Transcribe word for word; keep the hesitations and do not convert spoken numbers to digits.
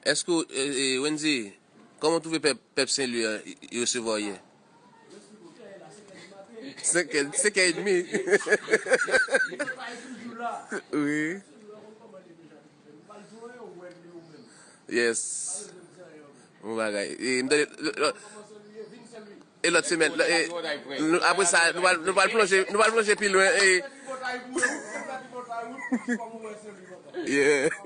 Èske w, e, e, Wendy, kòman w twouve pèp, pèp Sen Lwi an, y, y resevwa w yè? Senk è, senk è edmi. Wi. Yes. Bon bagay. E, m tande, lò, lò, e lòt semèn, lò, e, nou, apre sa, nou pral, nou pral plonje, nou pral plonje pi lwen. E, yeah.